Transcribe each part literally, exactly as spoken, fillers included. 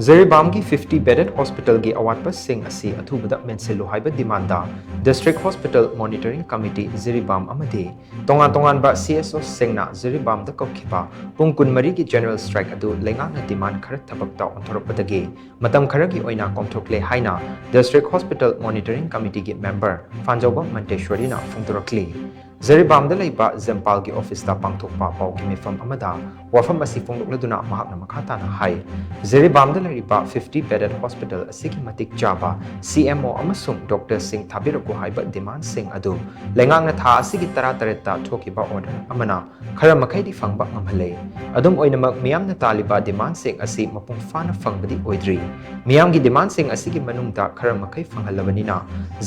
ꯖꯤꯔꯤꯕꯥꯝꯒꯤ fifty bedded hospitalꯒꯤ ꯑꯋꯥꯠꯄꯁꯤꯡ ꯑꯁꯤ ꯑꯊꯨꯕꯗ ꯃꯦꯟꯁꯤꯜꯂꯨ ꯍꯥꯏꯕ demandꯗ District Hospital Monitoring Committee Jiribam ꯑꯃꯗꯤ ꯇꯣꯉꯥꯟ ꯇꯣꯉꯥꯟꯕ CSOꯁꯤꯡꯅ ꯖꯤꯔꯤꯕꯥꯝꯗ ꯀꯧꯈꯤꯕ ꯄꯨꯡ ꯀꯨꯟꯃꯔꯤꯒꯤ general strike ꯑꯗꯨ ꯂꯩꯉꯥꯛꯅ demand ꯈꯔ ꯊꯕꯛꯇ ꯑꯣꯟꯊꯣꯔꯛꯄꯗꯒꯤ ꯃꯇꯝ ꯈꯔꯒꯤ ꯑꯣꯏꯅ ꯀꯣꯝꯊꯣꯛꯂꯦ ꯍꯥꯏꯅ District Hospital Monitoring Committeeꯒꯤ member ꯐꯥꯟꯖꯧꯕꯝ ꯃꯟꯇꯦꯁ꯭ꯋꯔꯤꯅ ꯐꯣꯡꯗꯣꯔꯛꯂꯤ꯫ ꯖꯤꯔꯤꯕꯥꯝꯗ ꯂꯩꯕ ꯖꯦꯝꯄꯥꯜꯒꯤ officeꯇ ꯄꯥꯡꯊꯣꯛꯄ ꯄꯥꯎꯒꯤ ꯃꯤꯐꯝ ꯑꯃꯗ ꯋꯥꯐꯝ ꯑꯁꯤ ꯐꯣꯡꯗꯣꯛꯂꯗꯨꯅ ꯃꯍꯥꯛꯅ ꯃꯈꯥ ꯇꯥꯅ ꯍꯥꯏ, ꯖꯤꯔꯤꯕꯥꯝꯗ ꯂꯩꯔꯤꯕ fifty bedded hospital ꯑꯁꯤꯒꯤ ꯃꯇꯤꯛ ꯆꯥꯕ CMO ꯑꯃꯁꯨꯡ doctorꯁꯤꯡ ꯊꯥꯕꯤꯔꯛꯎ ꯍꯥꯏꯕ demandꯁꯤꯡ ꯑꯗꯨ ꯂꯩꯉꯥꯛꯅ ꯊꯥ ꯑꯁꯤꯒꯤ ꯇꯔꯥꯇꯔꯦꯠꯇ ꯊꯣꯛꯈꯤꯕ order ꯑꯃꯅ ꯈꯔ ꯃꯈꯩꯗꯤ ꯐꯪꯕ ꯉꯝꯍꯜꯂꯦ꯫ ꯑꯗꯨꯝ ꯑꯣꯏꯅꯃꯛ, ꯃꯤꯌꯥꯝꯅ ꯇꯥꯜꯂꯤꯕ demandꯁꯤꯡ ꯑꯁꯤ ꯃꯄꯨꯡ ꯐꯥꯅ ꯐꯪꯕꯗꯤ ꯑꯣꯏꯗ꯭ꯔꯤ꯫ ꯃꯤꯌꯥꯝꯒꯤ demandꯁꯤꯡ ꯑꯁꯤꯒꯤ ꯃꯅꯨꯡꯗ ꯈꯔ ꯃꯈꯩ ꯐꯪꯍꯜꯂꯕꯅꯤꯅ,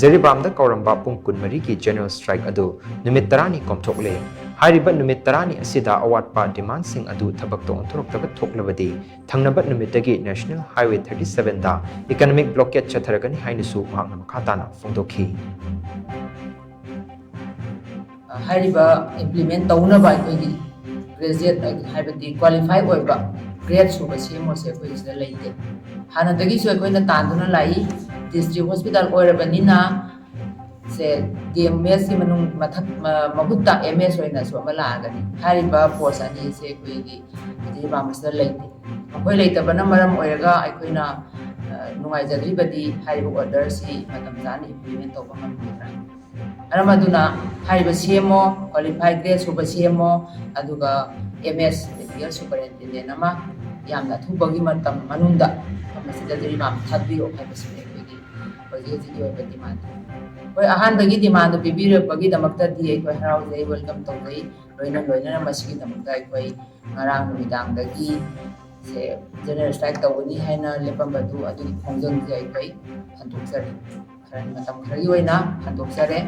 ꯖꯤꯔꯤꯕꯥꯝꯗ ꯀꯧꯔꯝꯕ ꯄꯨꯡ ꯀꯨꯟꯃꯔꯤꯒꯤ general strike ꯑꯗꯨ ꯅꯨꯃꯤꯠ ꯇꯔꯥꯅꯤ ꯀꯣꯝꯊꯣꯛꯂꯦ꯫ ꯍꯥꯏꯔꯤꯕ ꯅꯨꯃꯤꯠ ꯇꯔꯥꯅꯤ ꯑꯁꯤꯗ ꯑꯋꯥꯠꯄ demandꯁꯤꯡ ꯑꯗꯨ ꯊꯕꯛꯇ ꯑꯣꯟꯊꯣꯔꯛꯇꯕ ꯊꯣꯛꯂꯕꯗꯤ, ꯊꯪꯅꯕ ꯅꯨꯃꯤꯠꯇꯒꯤ National Highway thirty sevenꯗ economic blockade ꯆꯠꯊꯔꯒꯅꯤ ꯍꯥꯏꯅꯁꯨ ꯃꯍꯥꯛꯅ ꯃꯈꯥ ꯇꯥꯅ ꯐꯣꯡꯗꯣꯛꯈꯤ꯫ ꯍꯥꯏꯔꯤꯕ implement ꯇꯧꯅꯕ ꯑꯩꯈꯣꯏꯒꯤ graduate, ꯍꯥꯏꯕꯗꯤ qualify ꯑꯣꯏꯕ grade ꯁꯨꯕ CMOꯁꯦ ꯑꯩꯈꯣꯏ ꯁꯤꯗ ꯂꯩꯇꯦ꯫ ꯍꯥꯟꯅꯗꯒꯤꯁꯨ ꯑꯩꯈꯣꯏꯅ ꯇꯥꯟꯗꯨꯅ ꯂꯥꯛꯏ꯫ District hospital ꯑꯣꯏꯔꯕꯅꯤꯅ ꯁꯦ DMSꯀꯤ ꯃꯅꯨꯡ ꯃꯊꯛ, ꯃ-, ꯃꯍꯨꯠꯇ MS ꯑꯣꯏꯅꯁꯨ ꯑꯃ ꯂꯥꯛꯑꯒꯅꯤ꯫ ꯍꯥꯏꯔꯤꯕ post ꯑꯅꯤꯁꯦ ꯑꯩꯈꯣꯏꯒꯤ ꯖꯤꯔꯤꯕꯥꯝ ꯑꯁꯤꯗ ꯂꯩꯇꯦ꯫ ꯃꯈꯣꯏ ꯂꯩꯇꯕꯅ ꯃꯔꯝ ꯑꯣꯏꯔꯒ ꯑꯩꯈꯣꯏꯅ, ꯑ, ꯅꯨꯡꯉꯥꯏꯖꯗ꯭ꯔꯤꯕꯗꯤ ꯍꯥꯏꯔꯤꯕ orderꯁꯤ ꯃꯇꯝ ꯆꯥꯅ implement ꯇꯧꯕ ꯉꯝꯗ꯭ꯔꯤꯕ꯭ꯔꯥ? ꯃꯔꯝ ꯑꯗꯨꯅ ꯍꯥꯏꯔꯤꯕ CMO, qualified grade ꯁꯨꯕ CMO, ꯑꯗꯨꯒ MS, Medical Superintendent ꯑꯃ ꯌꯥꯝꯅ ꯑꯊꯨꯕꯒꯤ ꯃꯇꯝ ꯃꯅꯨꯡꯗ ꯃꯐꯝ ꯑꯁꯤꯗ ꯖꯤꯔꯤꯕꯥꯝ ꯊꯥꯕꯤꯔꯛꯑꯣ ꯍꯥꯏꯕꯁꯤꯅꯤ ꯑꯩꯈꯣꯏꯒꯤ ꯍꯧꯖꯤꯛ ꯍꯧꯖꯤꯛꯀꯤ ꯑꯣꯏꯕ demand꯫ ꯍꯣꯏ, ꯑꯍꯥꯟꯕꯒꯤ demandꯗꯨ ꯄꯤꯕꯤꯔꯛꯄꯒꯤꯗꯃꯛꯇꯗꯤ ꯑꯩꯈꯣꯏ ꯍꯔꯥꯎꯖꯩ, welcome ꯇꯧꯖꯩ꯫ ꯂꯣꯏꯅ ꯂꯣꯏꯅꯅ ꯃꯁꯤꯒꯤꯗꯃꯛꯇ ꯑꯩꯈꯣꯏ ꯉꯔꯥꯡ ꯅꯨꯃꯤꯗꯥꯡꯗꯒꯤ ꯁꯦ general strike ꯇꯧꯒꯅꯤ ꯍꯥꯏꯅ ꯂꯦꯞꯄꯝꯕꯗꯨ ꯑꯗꯨꯒꯤ ꯈꯣꯡꯖꯪꯁꯦ ꯑꯩꯈꯣꯏ ꯍꯟꯗꯣꯛꯆꯔꯦ꯫ ꯈꯔ ꯃꯇꯝ ꯈꯔꯒꯤ ꯑꯣꯏꯅ ꯍꯟꯗꯣꯛꯆꯔꯦ꯫